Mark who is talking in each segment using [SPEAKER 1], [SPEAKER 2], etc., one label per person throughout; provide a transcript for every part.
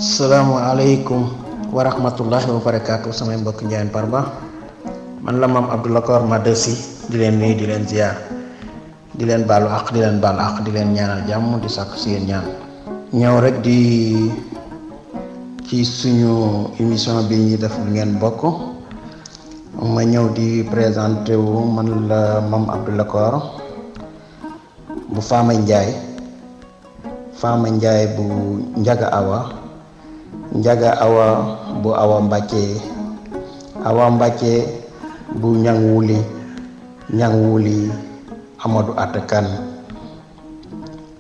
[SPEAKER 1] Assalamualaikum warahmatullahi wabarakatuh. Samay mbokk Ndiayène Farba man la Mame Abdou Lakor Madassi di leen nuyu di leen ziar di leen baalu àq di leen baal àq di leen ñaanal jàmm di sàkku si yéen ñaan ñëw rek di ci suñu émission bi ñi def lu ngeen bokk ma ñëw di présenté wu man la Mame Abdou Lakor bu Fama Ndiaye bu Njaga Awa bu Awa Mbàkke bu ñang wuli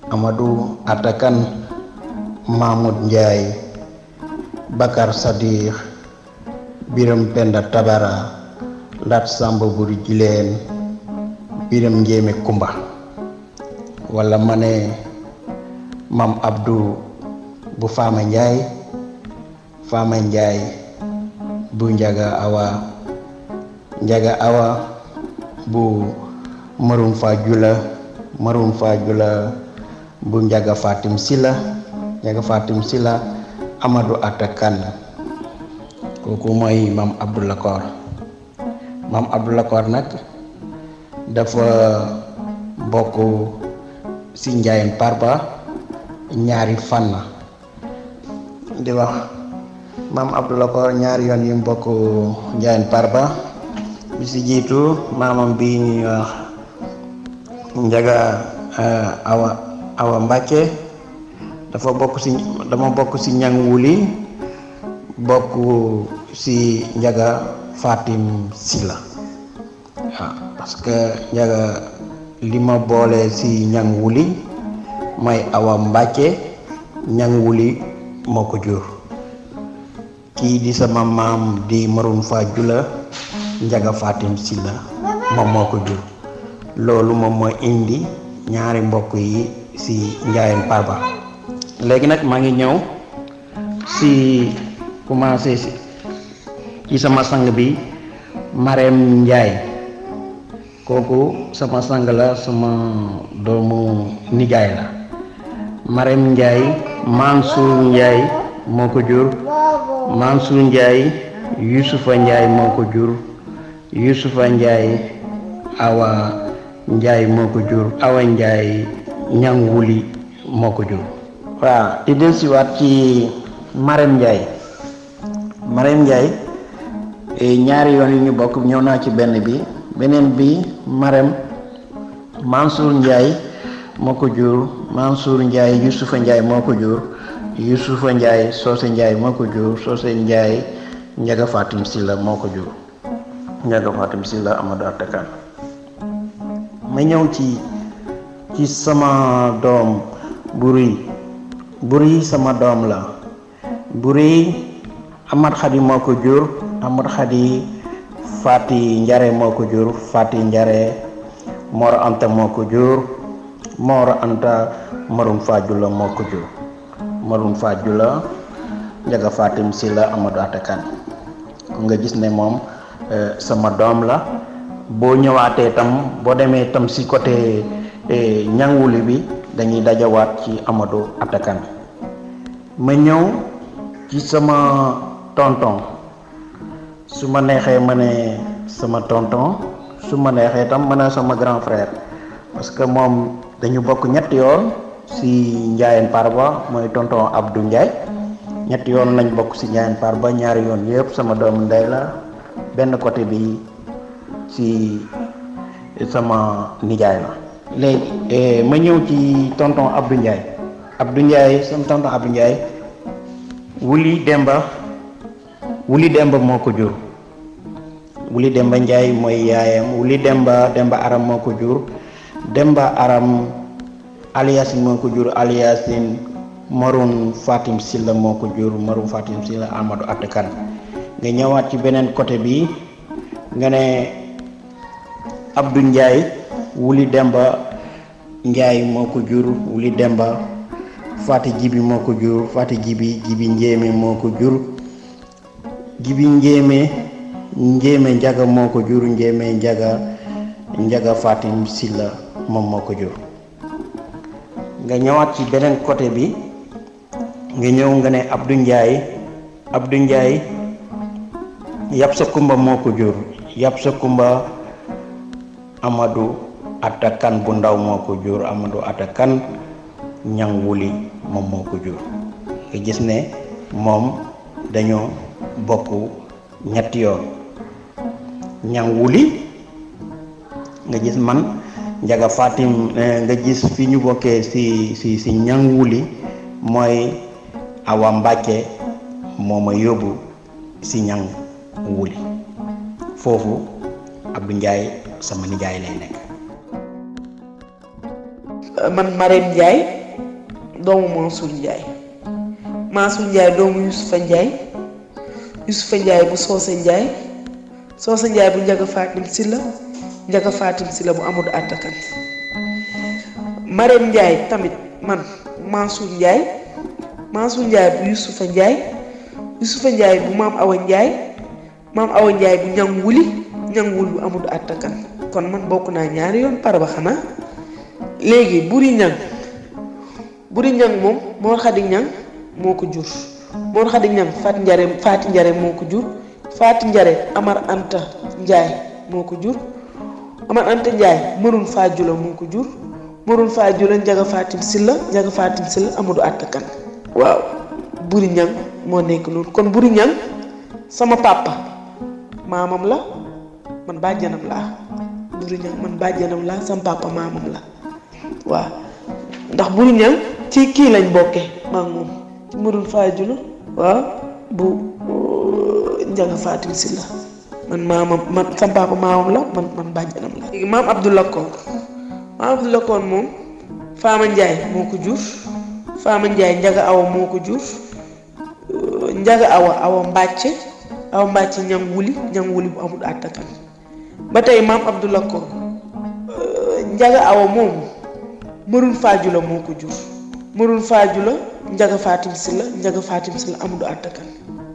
[SPEAKER 1] Amadou Atakan Mahmoud Ndiaye Bakar Sadiq Biram Penda Tabara Lat Samba Buri Jileen Biram Njéeme Kumba wala ma ne Mame Abdou bu Fama Ndiaye bu Njaga Awa bu Maroum Fajula bu Njaga Fatim Sila Amadou Atakan kooku mooy Mame Abdou Lakor. Mame Abdou Lakor nag dafa bokk ci Ndiayène Farba ñaari fànn di wax Mame Abdou Lakor ñaari yoon yu mbokk Ndiayène Farba bi ci jiitu maamam bi ñuy wax Njaga Awa Mbàkke dama bokk ci ñang wuli bokk ci Njaga Fatim Sila parce que Njaga li ma boole ci ñang wuli may Awa Mbàkke ñang wuli moo ko jur kii di sama maam di Maroum Fajula Njaga Fatim Sila moom moo ko jur loolu moom mooy indi ñaari mbokk yi ci Ndiayène Farba. léegi nag maa ngi ñëw ci commencé ci sama sang bi Marème Ndiaye kooku sama sang la sama doomu nijaay la. Marème Ndiaye Mansour Ndiaye moo ko jur Mansour Ndiaye Youssoufa Ndiaye moo ko jur Youssoufa Ndiaye Awa Ndiaye moo ko jur Awa Ndiaye ñang wuli moo ko jur. waaw di dellusiwaat ci Marème Ndiaye ñaari yoon yu ñu bokk ñëw naa ci beneen bi Marème Mansour Ndiaye moo ko jur Mansour Ndiaye Youssoufa Ndiaye moo ko jur Youssoufa Ndiaye Socé Ndiaye moo ko jur Socé Ndiaye Njaga Fatim Sila moo ko jur Njaga Fatim Sila Amadou Atakan. ma ñëw ci sama doom Buri sama doom la Buri Amad Khadi moo ko jur Amad Khadi Fati Njare moo ko jur Fati Njare Mor Anta moo ko jur Mor Anta Maroum Fajula moo ko jur Maroum Fajula Njaga Fatim Sila Amadou Atakan nga gis ne moom sama doom la. boo ñëwaatee tam boo demee tam ci côté ñangwuli bi dañuy dajawaat ci Amadou Atakan. ma ñëw ci sama tonton su ma neexee ma ne sama tonton su ma neexee tam ma ne sama grand frère parce que moom dañu bokk ñetti yoon ci Ndiayène Farba mooy tonton Abdou Ndiaye ñetti yoon lañ bokk ci Ndiayène Farba ñaari yoon yëpp sama doomu ndey la benn côté bi ci sama nijaay la. léegi ma ñëw ci tonton Abdou Ndiaye sama tonton Abdou Ndiaye Wuli Demba moo ko jur Wuli Demba Ndiaye mooy yaayam Wuli Demba Aram moo ko jur Demba Aram Aliassine moo ko jur Aliassine Maroum Fatim Sila moo ko jur Maroum Fatim Sila Amadou Atakan. nga ñëwaat ci beneen côté bi nga ne Abdou Ndiaye Wuli Demba Ndiaye moo ko jur Wuli Demba Fati Jibi moo ko jur Fati Jibi Njéeme moo ko jur Jibi Njéeme Njaga moo ko jur Njéeme Njaga Fatim Sila moom moo ko jur. nga ñëwaat ci beneen côté bi nga ñëw nga ne Abdou Ndiaye yab sa kumba moo ko jur. yab sa kumba Amadou Atta Kan bu ndaw moo ko jur. Amadou Atta Kan ñang wuli moom moo ko jur. nga gis ne moom dañoo bokk ñetti yoon. ñang wuli nga gis man Njaga Fatim nga gis fi ñu bokkee si ñang wuli mooy Awa Mbàkke moo ma yóbbu si ñang wuli foofu Abdou Ndiaye sama nijaay lay nekk.
[SPEAKER 2] man Marème Ndiaye doomu Mansour Ndiaye doomu Youssoufa Ndiaye bu Soose Ndiaye bu Njaga Fatim Silla bu Amadou Atta Kan. Marème Ndiaye tamit man Mansour Ndiaye bu Youssoufa Ndiaye bu Maam Awa Ndiaye bu ñang wuli bu Amadou Atta Kan. kon man bokk naa ñaari yoon Parba xanaa. léegi Buri Ñang moom Mor Xadi Ñang moo ko jur. Mor Xadi Ñang Faati Njare moo ko jur. Faati Njare Amar Anta Ndiaye moo ko jur. Amar Anta Ndiaye Mërun Faajula moo ko jur. Mërun Faajula Njaga Fatim Silla Amadou Atta Kan. waaw Buri Ñang moo nekk noonu kon Buri Ñang sama papa maamam la man bàjjanam laa. Buri Ñang man bàjjanam laa sama papa maamam la waaw ndax Buri Ñang ci kii lañ bokkee maak moom ci Mërun Faajula waaw bu Njaga Fatim Silla man sama papa maamam la man bàjjanam la. léegi maam Abdou Lakoor moom Faama Ndiaye moo ko jur. Faama Ndiaye Njaga Awa moo ko jur. Njaga Awa Mbàcce ñang wuli bu Amadou Atta Kan. ba tey maam Abdou Lakoor Njaga Awa moom Mërun Faajula moo ko jur. Mërun Faajula Njaga Fatim Silla Amadou Atta Kan.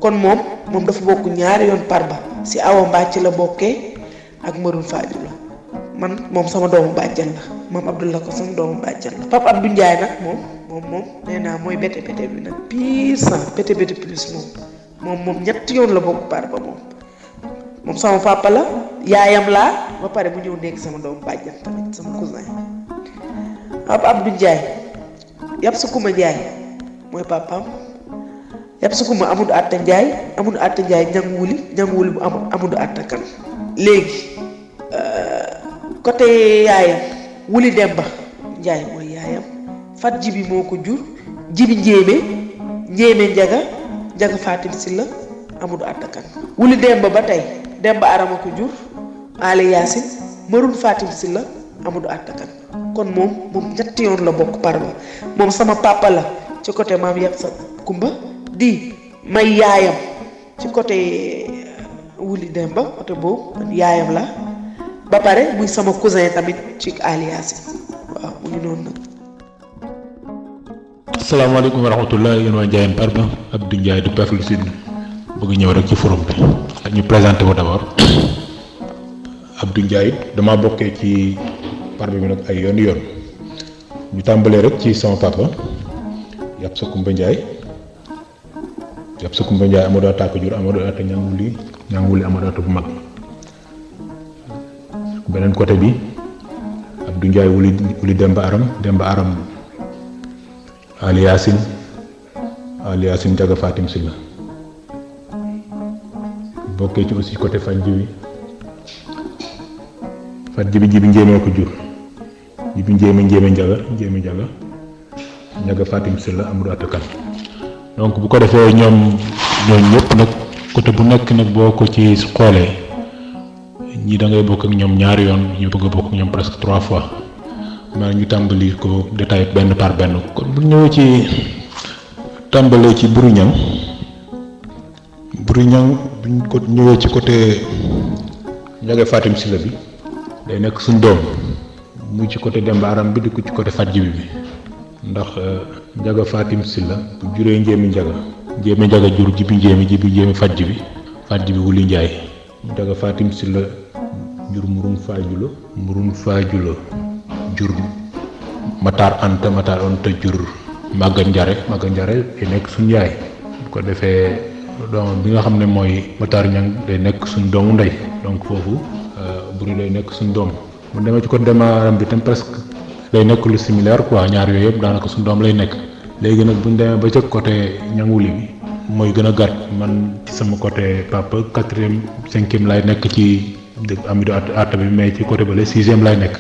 [SPEAKER 2] kon moom dafa bokk ñaari yoon Parba si Awa Mbàcce la bokkee ak Mërun Faajula. man moom sama doomu bàjjan la maam Abdou Lakoor sama doomu bàjjan la. Papa Abdou Ndiaye nag moom nee naa mooy bete bi nag pire sang bete plus moom ñetti yoon la bokk Parba moom sama papa la yaayam laa ba pare bu ñëw nekk sama doomu bàjjan tamit sama cousin. Papa Abdou Ndiaye yab sa kuma Ndiaye mooy papaam yab sa kuma Amadou Atta Ndiaye ñang wuli bu Amadou Atta Kan. léegi côté yaayam Wuli Demba Ndiaye mooy yaayam Fat Jibi moo ko jur. Jibi Njéeme Njaga Fatim Silla Amadou Atta Kan. Wuli Demba ba tey Demba Arama ko jur. Ali Yaasin Mërun Fatim Silla Amadou Atta Kan. kon moom ñetti yoon la bokk Parba moom sama papa la ci côté maam yab sa kumba di may yaayam ci côté Wuli Demba côté boobu man yaayam la ba pare muy sama cousin tamit ci Ali Yaasin waaw mu ngi noonu nag.
[SPEAKER 3] asalaamaaleykum wa rahmatulah yéen waa Ndiayène Parba Abdou Ndiaye du Pef lu Sud bëgg ñëw rek ci forum bi ñu présenté ko d'abord. Abdou Ndiaye dama bokkee ci Parba bi nag ay yoon ñu tàmbalee rek ci sama papa yàpp sa Kumba Ndiaye Amadou Atta ko jur Amadou Atta ñang wuli Amadou Atta bu mag. beneen côté bi Abdou Ndiaye wuli Demba Aram Ali Yaasin Njaga Fatim Silla bokkee ci aussi côté Fat Jibi Njéeme ko jur Jibi Njéeme Njaga Fatim Silla Amadou Atta Kan. donc bu ko defee ñoom ñëpp nag côté bu nekk nag boo ko ci xoolee ñii da ngay bokk ak ñoom ñaari yoon ñu bëgg a bokk ak ñoom presque 3 fois maa ñu tàmbali ko détail benn par benn. kon bu ñëwee ci tàmbalee ci Buri Ñang buñ ko ñëwee ci côté Njaga Fatim Silla bi day nekk suñ doom muy ci côté Demba Aram bi di ko ci côté Fat Jibi bi ndax Njaga Fatim Silla bu juree Njéemi Njaga jur Jibi Njéemi Fat Jibi Wuli Njaay Njaga Fatim Silla jur Murun Faajula jur Matar Anta jur Maguette Ndiare day nekk suñu yaay bu ko defee doom bi nga xam ne mooy Matar Niang day nekk suñ doomu ndey donc foofu Buri day nekk suñ doom bu demee ci côté Demba bi tam presque day nekk lu similaire quoi ñaar yooyu yëpp daanaka suñ doom lay nekk léegi nag buñ demee ba ca côté Niangwuli bi mooy gën a gàtt man ci sama côté papa 4e 5e lay nekk ci Amidou Atta bi mais ci côté bale 6e lay nekk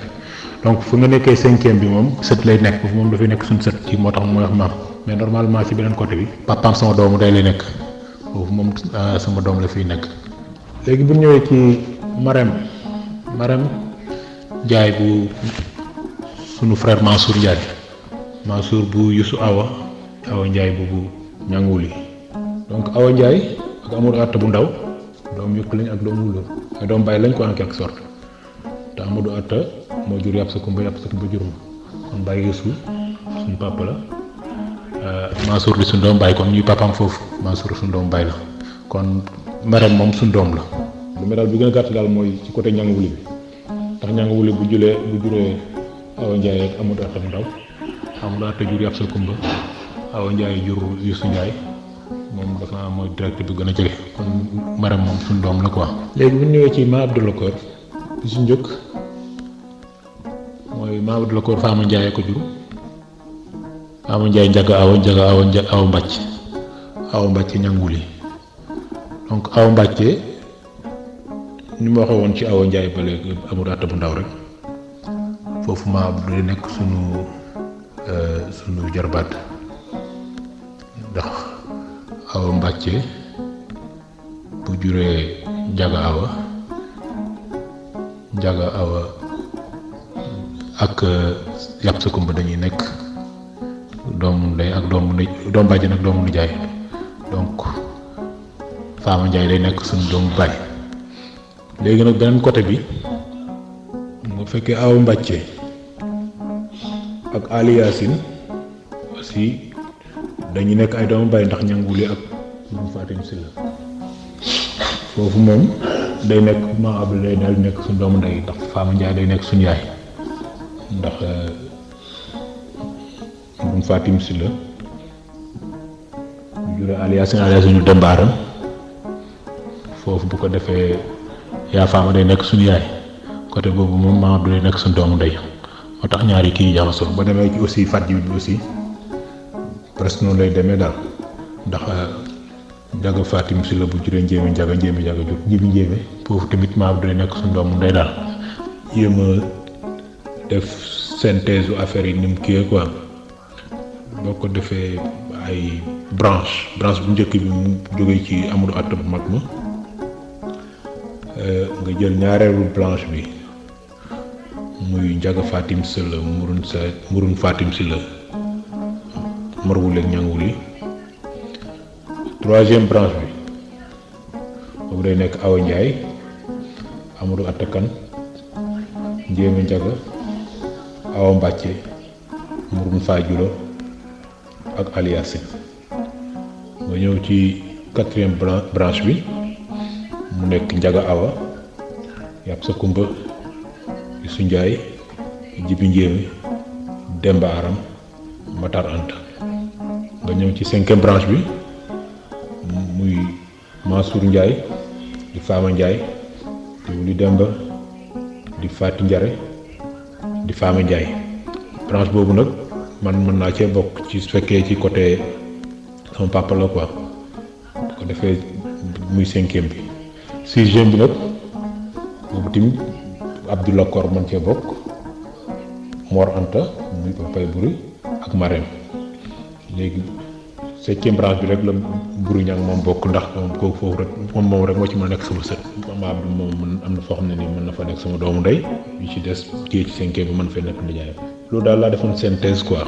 [SPEAKER 3] donc fu nga nekkee 5e bi moom sët lay nekk foofu moom dafay nekk suñ sët ci moo tax mooy wax maam mais normalement ci beneen côté bi papaam sama doomu day lay nekk foofu moom sama doom la fiy nekk. léegi bu ñëwee ci Marème Ndiaye bu sunu frère Mansour bu Youssou Awa Ndiaye bu Niangwuli donc Awa Ndiaye ak Amadou Atta bu ndaw doom yëkk lañ ak doom wulóor ay doom bàyyi lañ ko en quelque sorte te Amadou Atta moo jur yàpp sa kumba jur ma kon bàyyi Youssou suñu papa la Mansour di suñu doom bàyyi kon ñuy papaam foofu Mansour suñu doom bàyyi la kon Marème moom suñu doom la lu ma daal bi gën a gàtt daal mooy ci côté Niangwuli bi ndax Niangwuli bu juree Awa Ndiaye ak Amadou Atta bu ndaw Amadou Atta jur yàpp sa kumba Awa Ndiaye jur Youssou Ndiaye moom dafa mooy direct bi gën a jege kon Marème moom suñu doom la quoi. léegi bu ñu ñëwee ci Ma Abdou Lakor bi su njëkk mooy Ma Abdou Lakor Fama Ndiaye ko jur Fama Ndiaye Njaga Awa Mbàcce Niangwuli donc Awa Mbàcce ni ma waxee woon ci Awa Ndiaye ba léegi Amadou Atta bu ndaw rek foofu Ma Abdou day nekk sunu jarbaat ndax Awa Mbàcce bu juree Njaga Awa ak yàpp sa kumba dañuy nekk doomu ndey ak doomu bàjjen ak doomu nijaay donc Fama Ndiaye day nekk suñu doomu baay léegi nag beneen côté bi mu fekkee Awa Mbàcce ak Ali Yacine aussi dañu nekk ay doomu baay ndax Niangwuli ak moom Fatim Sylla foofu moom day nekk Ma Abdou day daal nekk suñu doomu ndey ndax Fama Ndiaye day nekk suñu yaay ndax moom Fatim Sylla bu juree Ali Yacine ñu dembaaram foofu bu ko defee yaa Fama day nekk suñu yaay côté boobu moom Ma Abdou day nekk suñu doomu ndey moo tax ñaari kii jaxasoo ba demee ci aussi Fatou bi aussi presque noonu lay demee daal ndax Njaga Fatim Sylla bu juree Njéeme Njaga jur Jibi Njéeme foofu tamit Ma Abdou day nekk suñu doomu ndey daal yéem a def synthèse u affaire yi ni mu kii quoi boo ko defee ay branche bu njëkk bi mu jógee ci Amadou Atta bu mag ma nga jël ñaareelu branche bi muy Njaga Fatim Sylla Murun Fatim Sylla Marwuli ak Niangwuli troisième branche bi boobu day nekk Awa Ndiaye Amadou Atta Kan Njéeme Njaga Awa Mbàcce Murun Fajuro ak Ali Yacine nga ñëw ci quatrième branche bi mu nekk Njaga Awa yàpp sa kumba Youssou Ndiaye Jibi Njéeme Demba Aram Matar Anta nga ñëw ci cinquième branche bi muy Mansour Ndiaye di Fama Ndiaye di Wuli Demba di Fati Ndiare di Fama Ndiaye branche boobu nag man mën naa cee bokk ci su fekkee ci côté sama papa la quoi bu ko defee muy cinquième bi sixième bi nag boobu tamit Abdou Lakor mën cee bokk Mor Anta muy papay Buri ak Marème léegi septième branche bi rek la Buri Niang moom bokk ndax moom kooku foofu rek moom rek moo ci mën a nekk sama sët ma Abdou moom am na foo xam ne nii mën na fa nekk sama doomu ndey yu ci des kii ci cinquième bi mën fay nekk nijaay loolu daal laa defoon synthèse quoi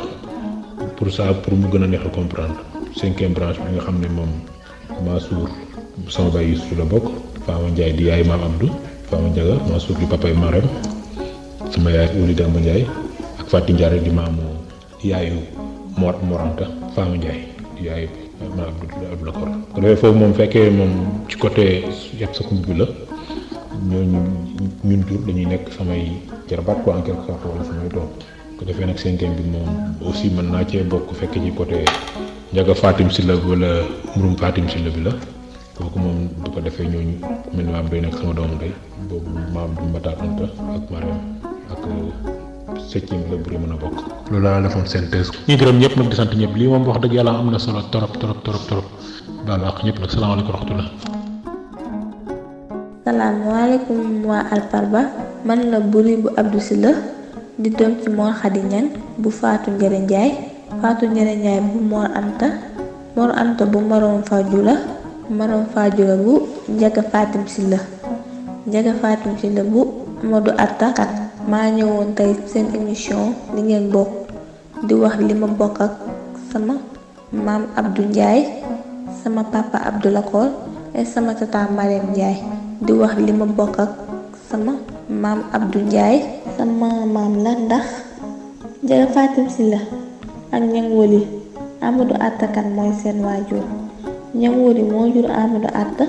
[SPEAKER 3] pour ça pour mu gën a neex a comprendre cinquième branche bi nga xam ne moom Mansour sama baay Youssou la bokk Fama Ndiaye di yaay maam Abdou Fama Ndiaga Mansour di papay Marème sama yaay Wuli Demba Ndiaye ak Fatou Ndiare di maamu yaayu Mor Anta Fama Ndiaye di yaayu maam Abdou Lakor ko defee foofu moom fekkee moom ci côté yàpp sa kumb bi la ñooñu ñun jur dañuy nekk samay jarbaat quoi en quelque sorte wala samay doom ko ko defee nag cinquième bi moom aussi mën naa cee bokk fekk ci côté Njaga Fatim Sylla wala Murum Fatim Sylla bi la kooku moom bu ko defee ñooñu mel ni maam day nag sama doomu ndey boobu maam du Matar Anta ak Mariam ak septième bi la Buri mën a bokk. loolu laa defoon synthèse. ñu gërëm ñëpp nag di sant ñëpp lii moom wax dëgg yàlla am na solo torop baalu ak ñëpp nag salaamaaleykum wa rahmatullah.
[SPEAKER 4] salaamaaleykum waa Alfarba man la Buri bu Abdou Sylla di doom ci Mor Khady Niang bu Fatou Ndiéré Ndiaye bu Mor Anta bu Marom Fadioulah bu Njaga Fatim Sylla bu Modou Atta Kan maa ñëwoon tey seen émission li ngeen bokk di wax li ma bokk ak sama maam Abdou Ndiaye sama papa Abdou Lakor et sama tata Mariam Ndiaye di wax li ma bokk ak sama maam Abdou Ndiaye sama maam la ndax Njaga Fatim Sylla ak Ñang Wali Amadou Atta Kan mooy seen waajur Ñang Wali moo jur Amadou Atta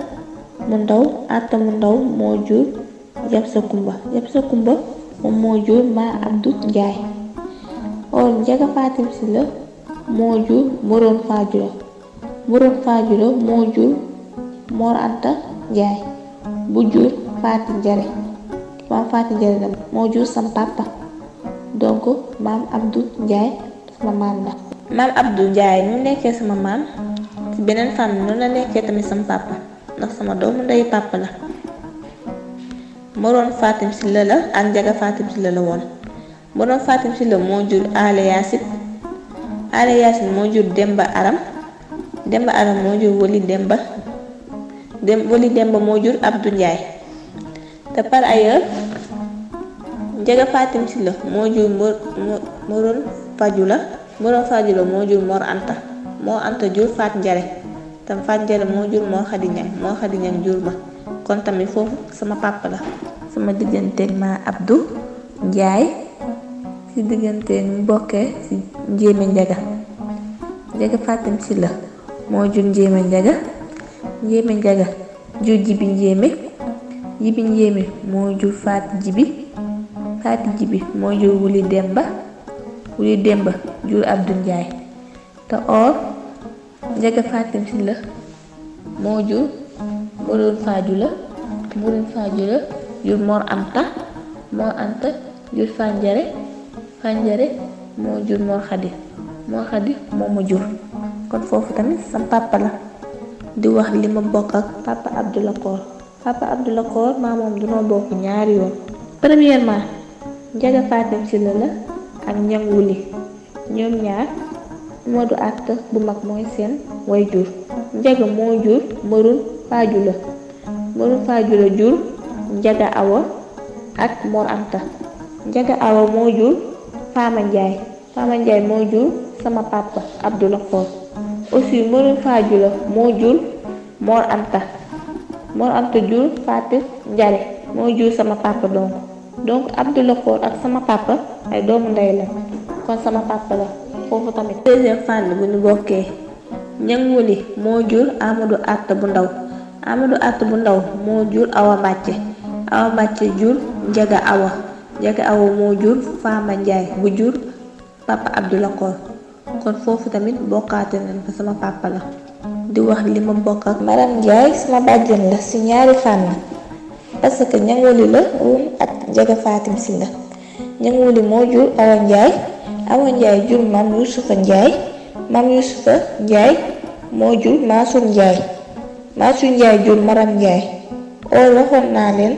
[SPEAKER 4] mu ndaw moo jur Jabsa Kumba moom moo jur Ma Abdou Ndiaye or Njaga Fatim Sylla moo jur Moron Fadioulah moo jur Mor Anta Ndiaye bu jur Faati Njare maam Faati Njare la moo jur sam papa donc maam Abdou Ndiaye sama maam la. maam Abdou Ndiaye nu nekkee sama maam ci beneen fànn noonu la nekkee tamit sama papa ndax sama doomu ndeyu papa la. Moroon Fatim Sylla la ak Njaga Fatim Sylla la woon. Moroon Fatim Sylla moo jur Ale Yaasin moo jur Demba Aram moo jur Wali Demba moo jur Abdou Ndiaye te par ailleurs Njaga Fatim Sylla moo jur Moroon Fadioulah moo jur Mor Anta jur Faat Njare tam Faat Njare moo jur Mor Khady Niang jur ma kon tamit foofu sama papa la. sama digganteeg ma Abdou Ndiaye ci digganteeg mu bokkee ci Njéeme Njaga Fatim Sylla moo jur Njéeme Njaga jur Jibi Njéeme moo jur Faati Jibi moo jur Wuli Demba jur Abdou Ndiaye te or Njaga Fatim Sylla moo jur Moron Fadioulah jur Mor Anta jur Fanjare moo jur Mor Khady moo ma jur kon foofu tamit sam papa la. di wax li ma bokk ak papa Abdou Lakor maa moom dunoo bokk ñaari yoon. premièrement Njaga Fatim Sylla la ak Ñang Wuli ñoom ñaar Modou Atta bu mag mooy seen way jur. Njaga moo jur Moron Fadioulah jur Njaga Awa ak Mor Anta. Njaga Awa moo jur Fama Ndiaye moo jur sama papa Abdou Lakor. aussi Moron Fadioulah moo jur Mor Anta jur Faati Njare moo jur sama papa donc Abdou Lakor ak sama papa ay doomu ndey la kon sama papa la foofu tamit. deuxième fànn bu ñu bokkee Ñang Wali moo jur Amadou Atta bu ndaw moo jur Awa Mbàcce jur Njaga Awa moo jur Fama Ndiaye bu jur papa Abdou Lakor kon foofu tamit bokkaate nañ ko sama papa la. di wax li ma bokk ak Maram Ndiaye sama bàjjen la ci ñaari fànn parce que Ñang Wali la woon ak Njaga Fatim Sylla. Ñang Wali moo jur Awa Ndiaye jur Maam Yusufa Ndiaye moo jur Mansour Ndiaye jur Maram Ndiaye waxoon naa leen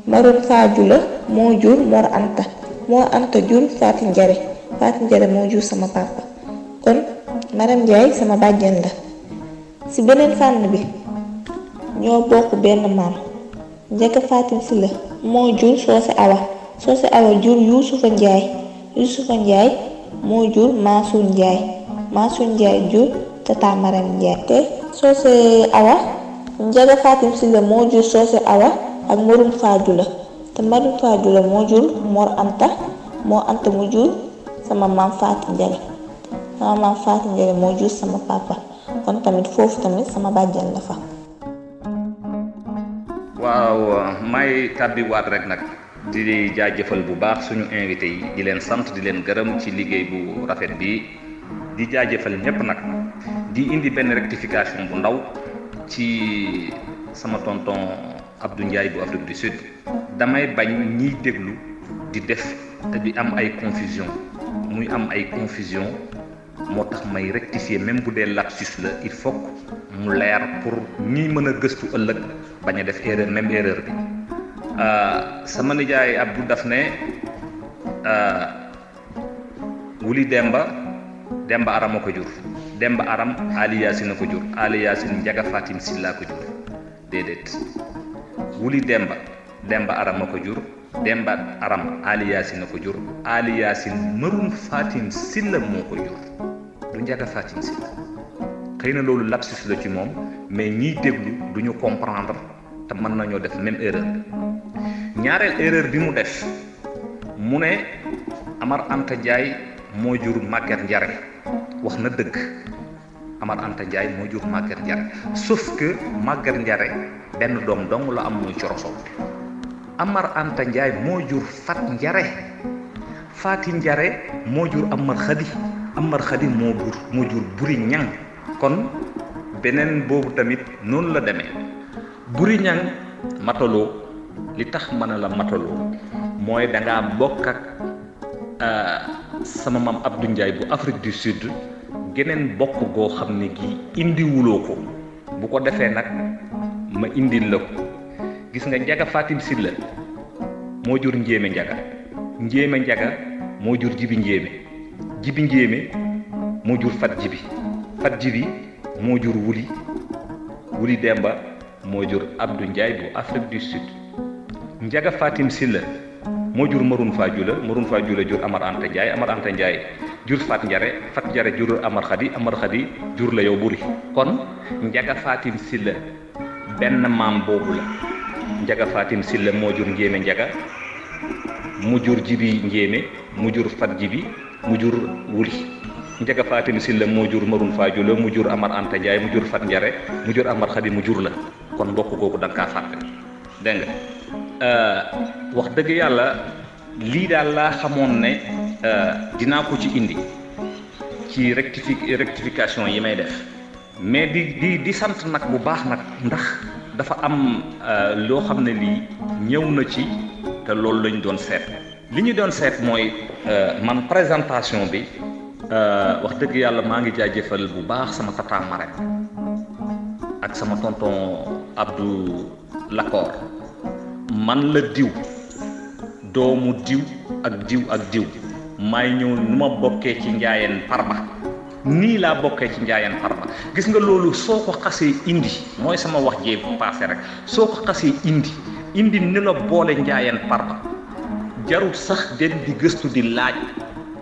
[SPEAKER 4] Moron Fadioulah moo jur Mor Anta jur Faati Njare moo jur sama papa kon Maram Ndiaye sama bàjjen la. ci beneen fànn bi ñoo bokk benn maam Njaga Fatim Sylla moo jur Soose Awa jur Yusufa Ndiaye moo jur Mansour Ndiaye jur tata Maram Ndiaye te Soose Awa Njaga Fatim Sylla moo jur Soose Awa ak Moron Fadioulah te Moron Fadioulah moo jur Mor Anta mu jur sama maam Faati Njare moo jur sama papa kon tamit foofu tamit sama bàjjan la fa.
[SPEAKER 5] waaw may tàbbi waat rek nag di jaajëfal bu baax suñu invité yi di leen sant di leen gërëm ci liggéey bu rafet bi di jaajëfal ñëpp nag di indi benn rectification bu ndaw ci sama tonton Abdou Ndiaye bu Afrique du Sud damay bañ ñiy déglu di def di am ay confusion muy am ay confusion moo tax may rectifier même bu dee lapsus la il faut que mu leer pour ñi mën a gëstu ëllëg bañ a def erreur même erreur bi sama nijaay Abdou daf ne wuli Demba Aram a ko jur Demba Aram Ali Yaasin a ko jur Ali Yaasin Njaga Fatim Silla ko jur déedéet wuli Demba Aram a ko jur Demba Aram Ali Yaasin a ko jur Ali Yaasin Maroon Fatim Silla moo ko jur du Njaga Fatim Silla xëy na loolu lapsus la ci moom mais ñiy déglu duñu comprendre te mën nañoo def même erreur bi ñaareel erreur bi mu def mu ne Amar Anta Ndiaye moo jur Maguette Ndiare wax na dëgg Amar Anta Ndiaye moo jur Maguette Ndiare sauf que Maguette Ndiare benn doom dong la am muy Coroso Amar Anta Ndiaye moo jur Fat Ndiare Fati Ndiare moo jur Amar Khady moo jur Buri Ñang kon beneen boobu tamit noonu la demee Buri Ñang mataloo li tax mën a la mataloo mooy dangaa bokk ak sama maam Abdou Ndiaye bu Afrique du Sud geneen bokk goo xam ne gi indiwuloo ko bu ko defee nag ma indil la ko gis nga Njaga Fatim Silla moo jur Njéeme Njaga moo jur Jibi Njéeme moo jur Fat Jibi moo jur Wuli Demba moo jur Abdou Ndiaye bu Afrique du Sud Njaga Fatim Silla moo jur Maroon Fadioula jur Amar Anta Ndiaye jur Fat Ndiare jur Amar Khady jur la yow Buri kon Njaga Fatim Silla benn maam boobu la Njaga Fatim Silla moo jur Njéeme Njaga mu jur Jibi Njéeme mu jur Fat Jibi mu jur Wuli Njaga Fatim Silla moo jur Maroon Fadioula mu jur Amar Anta Ndiaye mu jur Fat Ndiare mu jur Amar Khady mu jur la kon mbokk googu da nga kaa fàtte dégg nga wax dëgg yàlla lii daal laa xamoon ne dinaa ko ci indi ci rectification yi may def mais di sant nag bu baax nag ndax dafa am loo xam ne lii ñëw na ci te loolu lañ doon seet li ñu doon seet mooy man présentation bi wax dëgg yàlla maa ngi jaajëfal bu baax sama tata Marème ak sama tonton Abdou Lakor man la diw doomu diw ak diw maay ñëw nu ma bokkee ci Njaayeen Farba nii laa bokkee ci Njaayeen Farba gis nga loolu soo ko xasee indi mooy sama wax jee passé rek soo ko xasee indi ni la boole Njaayeen Farba jarul sax den di gëstu di laaj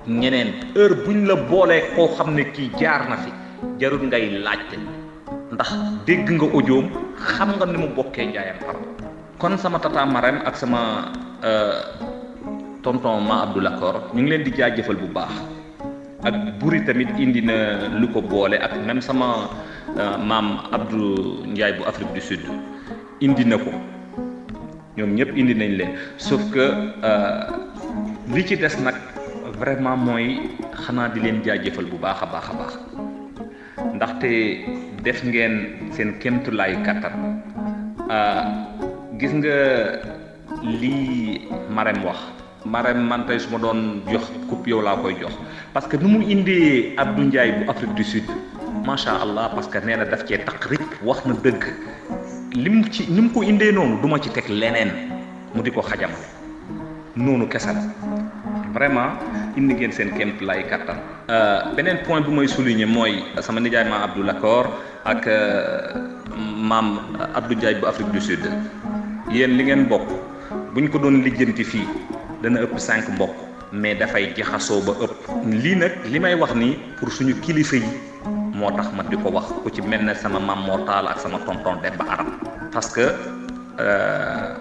[SPEAKER 5] ñeneen heure buñ la boolee koo xam ne kii jaar na fi jarul ngay laajte ndax dégg nga audioom xam nga ni mu bokkee Njaayeen Farba kon sama tata Marème ak sama tonton ma Abdou Lakor ñu ngi leen di jaajëfal bu baax ak Buri tamit indi na lu ko boole ak même sama maam Abdou Ndiaye bu Afrique du Sud indi na ko ñoom ñëpp indi nañ leen sauf que li ci des nag vraiment mooy xanaa di leen jaajëfal bu baax a baax a baax ndaxte def ngeen seen kéemtulaayu kàttan gis nga lii Marème wax Marème man tey su ma doon jox coupe yow laa koy jox parce que nu mu indee Abdou Ndiaye bu Afrique du Sud macha allah parce que nee na daf cee taq rek wax na dëgg ni mu ko indee noonu du ma ci teg leneen mu di ko xajam noonu kese la vraiment indi ngeen seen kéem lay kattan. beneen point bu may souligner mooy sama nijaay maam Abdou Lakor ak maam Abdou Ndiaye bu Afrique du Sud yéen li ngeen bokk buñ ko doon lijjanti fii dana ëpp 5 mbokk mais dafay jaxasoo ba ëpp lii nag li may wax nii pour suñu kilifa yi moo tax ma di ko wax ku ci mel ne sama maam Mor Talla ak sama tonton Demba Aram parce que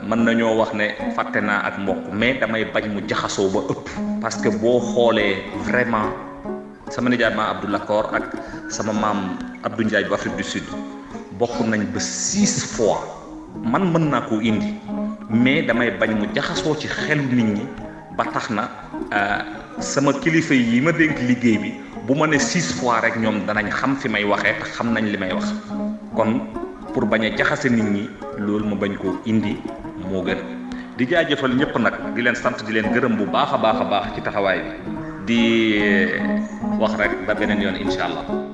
[SPEAKER 5] mën nañoo wax ne fàtte naa ak mbokk mais damay bañ mu jaxasoo ba ëpp parce que boo xoolee vraiment sama nijaay maam Abdou Lakor ak sama maam Abdou Ndiaye bu Afrique du Sud bokk nañ ba 6 fois man mën naa koo indi mais damay bañ mu jaxasoo ci xelu nit ñi ba tax na sama kilifa yi ma dénk liggéey bi bu ma ne 6 fois rek ñoom danañ xam fi may waxee te xam nañ li may wax kon pour bañ a jaxase nit ñi loolu ma bañ koo indi moo gën di jaajëfal ñëpp nag di leen sant di leen gërëm bu baax a baax ci taxawaay bi di wax rek ba beneen yoon incha allah.